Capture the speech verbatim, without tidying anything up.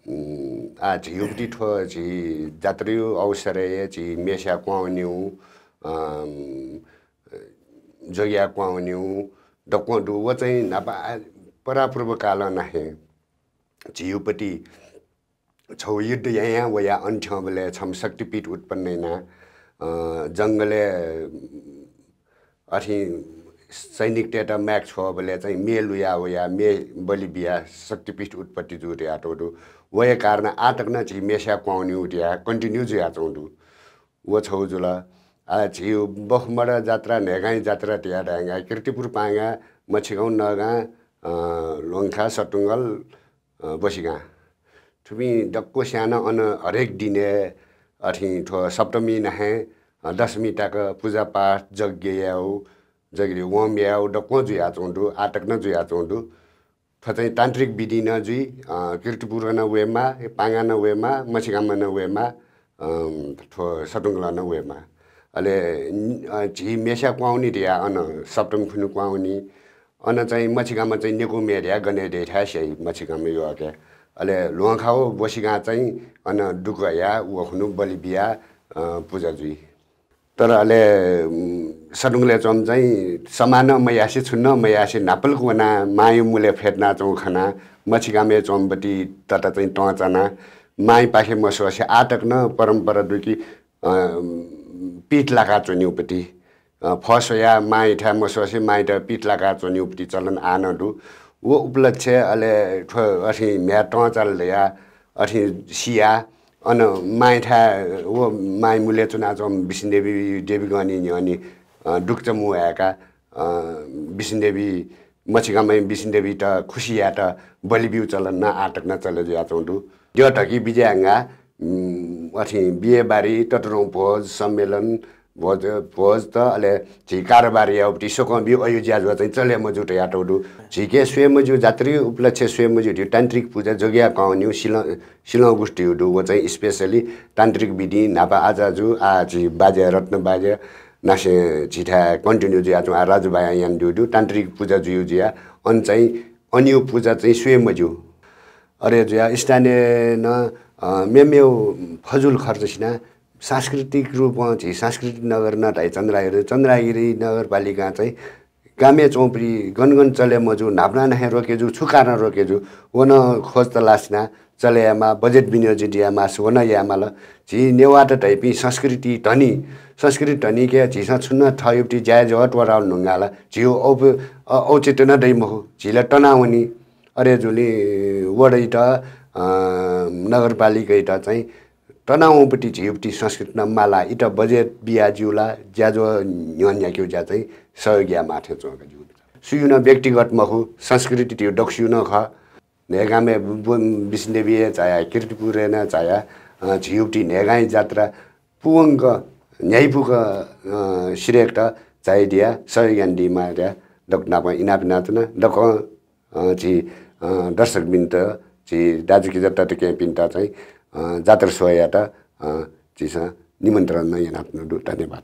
उम्, आ, झीगु पति थ्व झी जात्राया अवसरय् झी मेस्या क्वहां वनीगु, अम, जोगिया क्वहां वनीगु दक्वं दु। व चाहिँ न्हापा, आ, परापूर्वकालं नं हे झीगु पति छगू युद्ध यायां वयाः अन थ्यंबलय् छम्ह शक्तिपीठ उत्पन्न यानाः, अ, जंगलय् अथें सैनिकतय्त माय्क छ्वःबलय् चाहिँ मे लुया वयाः मे बलि बियाः शक्तिपीठ उत्पत्ति जू धयातःगु दु। वया कारणं आः तक नं झी मेस्या क्वहां वनीगु धयाः continue जुयाच्वंगु दु। व छगू जुल। आ, झी बखुमरा जात्रा, न्हय्गांया जात्रा धयाः धायेगु, कीर्तिपुर पांगां मछिगाउँ, नगां, अ, ल्वंखा, सतुंगल, अ, बसिगां। थुपिं दक्वस्यां नं अन हरेक दिनय् अथें थ्व सप्तमी नं हे, अ, दशमी तक पुजापाठ, यज्ञ यायेगु, यज्ञ होम यायेगु दक्वं जुयाच्वंगु दु, आः तक नं जुयाच्वंगु दु। थ्व चाहिँ तान्त्रिक विधि नं जुइ, अ, कीर्तिपुर नं वयेमाः, पांगां नं वयेमाः, मछिगामं नं वयेमाः, अ, थ्व सतुंगलं नं वयेमाः। अले, अ, झी मेस्या क्वहां वनी धयाः अन सप्तमी खुन्हु क्वहां वनी। अन चाहिँ मछिगामं चाहिँ नेकू मे धयाः गने दइथाय् स्याइ मछिगामं यःके। अले ल्वंखा व बसिगां चाहिँ अन दुगु हयाः व खुन्हु बलि बियाः, अ, पुजा जुइ। तर अले, उम्, सतुंगलय् च्वंम्ह चाहिँ समानं मयासे, छुं नं मयासे न्हापालाक वनाः मांया मुलय् फ्यतुनाच्वंगु खनाः मछिगामय् च्वंम्ह पति तता चाहिँ तं चानाः मांयापाखे मस्वसे आः तक नं परम्परा दु कि, अ, पीठ लाकाः च्वनीगु पति, अ, फः स्वयाः मांयाथाय् मस्वसे मांयात पीठ लाकाः च्वनीगु पति चलन आः नं दु। व उपलक्ष्य अले थ्व अथें म्ह्याय् तं चाल धयाः अथें सियाः अन मांयाथाय् व मांया मुलय् च्वनाच्वंम्ह बिष्णुदेवी देवीगणया न्ह्यःने, अ, दुगुचा मू हाय्काः, अ, बिष्णुदेवी, मछिगामय् बिष्णुदेवीत खुसी यायेत बलि ब्यूगु चलन नं आः तक नं चले जुयाच्वंगु दु। द्यः धकि बिज्यायेगु, उम्, अथें बिहेबारी, ततुधं भोज, सम्मेलन, भोज, भोज त अले झी कारोबार याःगु पति स्वकं ब्यूगु अज्याझ्वः चाहिँ चले मजू धयातःगु दु। झीके स्वये मज्यू, जात्राया उपलक्ष्य स्वये मज्यू धइगु तान्त्रिक पुजा, जोगिया क्वहां वनीगु, सिलं, सिलं गुष्ठीगु दु। व चाहिँ specially तान्त्रिक विधिं न्हापा अज्याझ्वः, आः झी बाज्या, रत्न बाज्या नासें झीथाय् continue जुयाच्वंगु, आः राजु बायां यानादीगु दु। तान्त्रिक पुजा जुइगु जुयाः अन चाहिँ अनया पुजा चाहिँ स्वये मज्यू। अले जुयाः स्थानीय नं, अ, मेमेगु फजुल खर्च सिनाः सांस्कृतिक रूपं झी सांस्कृतिक नगर नं धाइ चन्द्रागिरी, चन्द्रागिरी नगरपालिकां चाहिँ गामय् च्वंपिं गन गन चले मजू, न्हापा न्हापा हे रोके जू, छु कारणं रोके जू, व नं खोज तलास यानाः चले यायेमाः, बजेट विनियोजित यायेमाःसा व नं यायेमाल। झी नेवाःत धाइपिं संस्कृति धनी, संस्कृति धनीके झीसं छुं नं थःगु पति ज्याय् जवः त्वःताः वने धुंकाः ला झीगु औप-, अ, औचित्य नं दइ मखु, झी ला तनावनी। अले जुलिं वडायात, अ, नगरपालिकायात चाहिँ तनावंगु पति झीगु पति संस्कृति नं माला, इमित बजेट बिया ज्यू ला, ज्याझ्वः न्ह्यःने याकेगु ज्या चाहिँ सहयोग यायेमाः थें च्वं का ज्यू। सुयां नं व्यक्तिगत मखु, संस्कृति धइगु दक्वसिया नं खः। न्हय्गामय् बु-, बु-, बिष्णुदेवीइ झाया, कीर्तिपुरय् नं झाया, अ, झीगु पति न्हय्गांया जात्रा पूवंक न्ह्याइपुक, अ, सिधय्केत झायादिया, सहयोग यानादीमाः धयाः दक्व नापं इनाप यानाच्वना। दक्वं अ, झी, अ, दर्शकवृन्द, झी दाजुकिजा तताकेहेँपिन्त चाहिँ, अ, जात्रा स्वयात, अ, झीसं निमन्त्रणा नं यानाच्वनागु दु। धन्यवाद।